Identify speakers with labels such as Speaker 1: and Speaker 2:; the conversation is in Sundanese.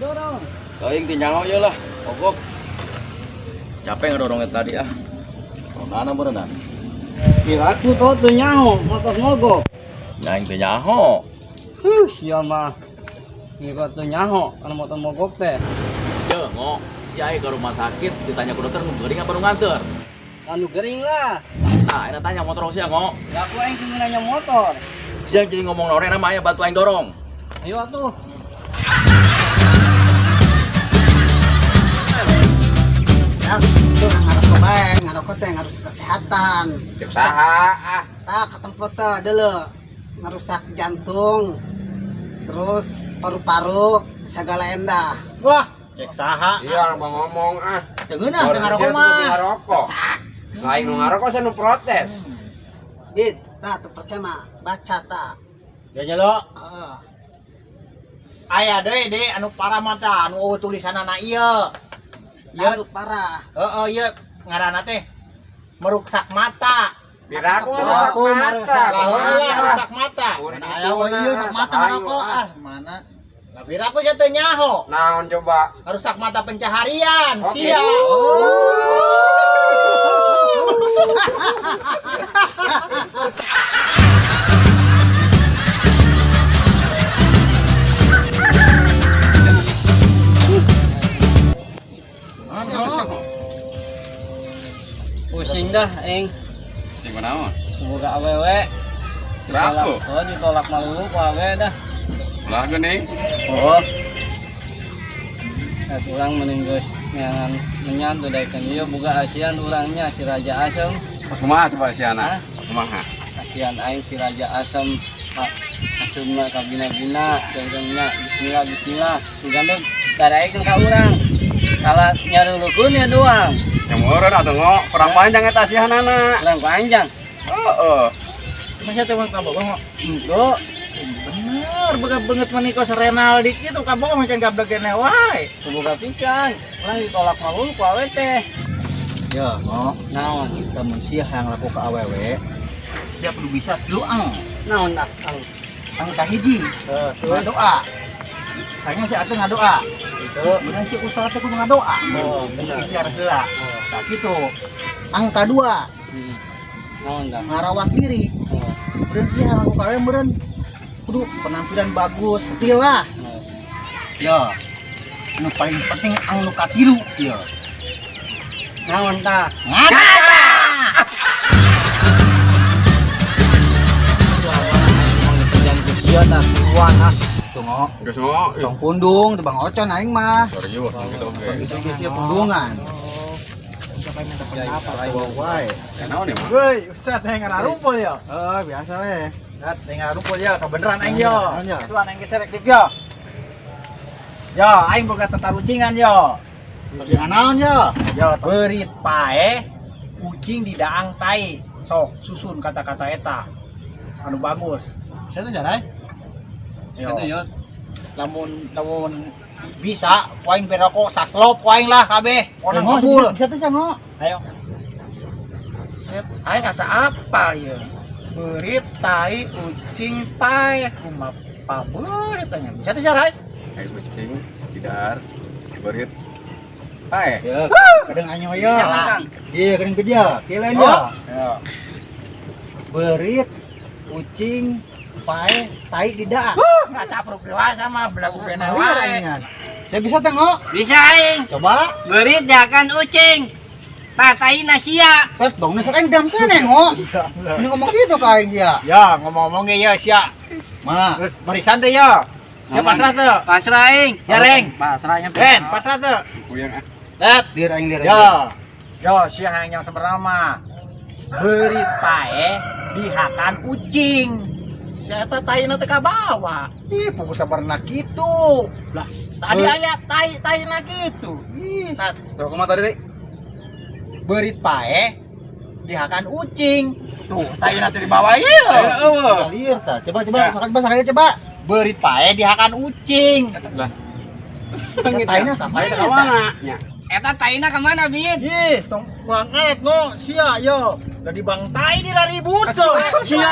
Speaker 1: Didorong.
Speaker 2: Teuing teu nyaho ieu lah. Mogok. Capek ngedorong eta tadi ah. Mana berenang?
Speaker 1: Kira aku tuh teu nyaho, motor mogok.
Speaker 2: Nya aing teu nyaho.
Speaker 1: Huh, sia mah. Kira teu nyaho kana motor mogok teh.
Speaker 2: Ye, ngo, si aing ke rumah sakit ditanya ku dokter nu geuring apa nu nganter?
Speaker 1: Anu gering lah.
Speaker 2: Nah, enak tanya motor sia ngo.
Speaker 1: Ya aku aing kudu nanya motor.
Speaker 2: Sia jadi ngomong nore nama aya bantu aing dorong.
Speaker 1: Ayo atuh.
Speaker 3: Ya, tuh ngarokok bae, ngarokok teh ngarusak kesehatan.
Speaker 4: Cek saha ah.
Speaker 3: Tah ketempo teh deuleu ngarusak jantung. Terus paru-paru segala endah.
Speaker 5: Wah, cek saha.
Speaker 4: Iya, bang ngomong ah.
Speaker 3: Teu ngeunah teu ngarokok mah.
Speaker 4: Ngarokok. Lain nu ngarokok saya nu protes.
Speaker 3: Bid, tah teu percaya mah baca tah.
Speaker 5: Ya nyelo.
Speaker 3: Heeh.
Speaker 5: Aya deui deui anu parah mah tah, anu eueuh tulisanana ieu. Ieu
Speaker 3: Aduh parah.
Speaker 5: heeh ieu ngaranna teh meruksak mata.
Speaker 4: Piraku ngarusak
Speaker 5: Aku
Speaker 4: mata.
Speaker 5: merusak, iya, merusak mata.
Speaker 3: Mana aya we ieu sak mata ngarokok ah, mana?
Speaker 5: Lah piraku nya teu nyaho.
Speaker 4: Naon coba?
Speaker 5: Merusak mata pencaharian,
Speaker 4: Oke.
Speaker 5: sia.
Speaker 1: Pusing dah aing.
Speaker 4: Sing naon?
Speaker 1: Boga awewe.
Speaker 4: Kenapa?
Speaker 1: Ditolak. Oh, ditolak malu ku awewe dah.
Speaker 4: Lah geuning.
Speaker 1: Oh. Nah, urang mending geus neangan menyan tuh daekeun ieu boga asian urangnya si Raja Asem.
Speaker 4: Pas kumaha coba si
Speaker 1: Hah?
Speaker 4: anak? Pas kumaha?
Speaker 1: Asian aing si Raja Asem. Pak asumna ka bina-bina daekeunnya bismillah bismillah. Suganda daraekeun ka urang. Kalah nyarulukeun ya doang.
Speaker 4: Yang meureun atuh ngo, kurang panjang eta asihanana.
Speaker 1: Kurang panjang.
Speaker 4: Heeh.
Speaker 5: Masih teh mah kabogoh ngo.
Speaker 1: Henteu.
Speaker 5: Bener, boga beungeut meuni kos Renaldi kitu kabogoh mah can gablek keneh wae.
Speaker 1: Teu boga pisan. Urang ditolak malu ku awewe teh.
Speaker 6: Ya, ngo,
Speaker 1: Naon?
Speaker 6: lamun sia hayang laku ka awewe, sia kudu bisa tilu ang.
Speaker 1: Naon dah? Ang.
Speaker 6: Ang kahiji,
Speaker 1: Terus
Speaker 6: ngadoa. Kayaknya si atuh ngadoa.
Speaker 1: itu.
Speaker 6: Kemudian si usaha teh kudu ngadoa.
Speaker 1: Oh, bener.
Speaker 6: Ikhtiar heula.
Speaker 1: Oh.
Speaker 6: Tah kitu. Ang kadua,
Speaker 1: Naon dah?
Speaker 3: Ngarawat diri.
Speaker 1: Oh.
Speaker 3: Meureun sia hayang laku ka awewe meureun kudu penampilan bagus, setil lah.
Speaker 1: Oh.
Speaker 6: Ya. Nu paling penting ang nu katilu ieu.
Speaker 1: Naon tah?
Speaker 6: Ngadoa.
Speaker 1: Iya tah, tuan ah.
Speaker 3: Tuh ngo,
Speaker 4: Geus ngo.
Speaker 3: tong pundung teu Bang Ocon aing mah.
Speaker 4: Serius gitu oke.
Speaker 3: Gitu ge sia pundungan.
Speaker 6: Wae.
Speaker 4: Naon ya mah?
Speaker 5: Woi, Ustaz teh ngararumpul ya.
Speaker 3: Heeh, biasa we.
Speaker 5: Ustaz teh ngararumpul ya, kebeneran aing yo.
Speaker 3: Naon ya?
Speaker 5: Tuan aing geus selektif yo. Yo, aing boga tatarucingan yo.
Speaker 3: Jangan naon ya?
Speaker 5: Yo, beurit paeh kucing di daang tai. Sok susun kata-kata eta. Anu bagus. Saya tuh jarai. Yo.
Speaker 1: Itu yo.
Speaker 5: Lamun lamun bisa ku aing berokok saslop ku aing lah kabeh. Orang
Speaker 3: Ngo,
Speaker 5: kabul.
Speaker 3: bisa tuh ngo.
Speaker 5: Ayo.
Speaker 7: Set, aing asa apal ieu. Beurit tai ucing paeh kumaha pabeurit tanya. Bisa teh sarai?
Speaker 4: Ai kucing tidar beurit. Paeh.
Speaker 6: Ya, kadang anya we ya.
Speaker 1: Kang.
Speaker 6: Iya, kadang ke dia. Kieu lain ya.
Speaker 5: Yo.
Speaker 6: Beurit, ucing, pae, tai di daang.
Speaker 7: Nggak capruk deui sama belagu keneh
Speaker 3: Iya,
Speaker 7: wae.
Speaker 3: aing.
Speaker 6: Saya bisa teh ngo.
Speaker 1: Bisa aing.
Speaker 6: Coba.
Speaker 1: Beurit diakan ucing. Tah tai nasia.
Speaker 6: Set bang, nasa aing dam keneh ngo. Ini ngomong gitu ka aing ya.
Speaker 5: Ya, ngomong-ngomong ge ya sia.
Speaker 6: Ma,
Speaker 5: Terus barisan teh ya. Sia pasrah teh.
Speaker 1: Pasrah aing.
Speaker 5: Ya reng.
Speaker 6: pasrahnya teh.
Speaker 5: Ben, pasrah teh.
Speaker 4: Kuyang ah.
Speaker 5: Let.
Speaker 6: Lir aing lir aing.
Speaker 5: Ya.
Speaker 7: Yo, sia hayang yang sebenarnya mah. Beurit paeh dihakan ucing. Sia eta taina teh kabawa.
Speaker 3: Ih, pugu sabarna kitu.
Speaker 7: Lah, tadi aya tai taina kitu.
Speaker 3: Ih,
Speaker 4: Coba kumaha tadi? Dik?
Speaker 7: Beurit paeh dihakan ucing. Tuh, taina teh dibawa ieu.
Speaker 1: Ayo,
Speaker 6: Lir tah. Coba coba, coba sekali coba.
Speaker 5: Beurit paeh dihakan ucing.
Speaker 4: Lah,
Speaker 3: taina ka
Speaker 4: paeh
Speaker 3: mana
Speaker 4: ka
Speaker 3: eta?
Speaker 4: mana? Nya.
Speaker 1: Eta taina ka mana, Bid?
Speaker 7: Ih, tong kurang alat ngo, sia yo.
Speaker 5: Udah dibang tai diraribut tuh.
Speaker 7: Sia.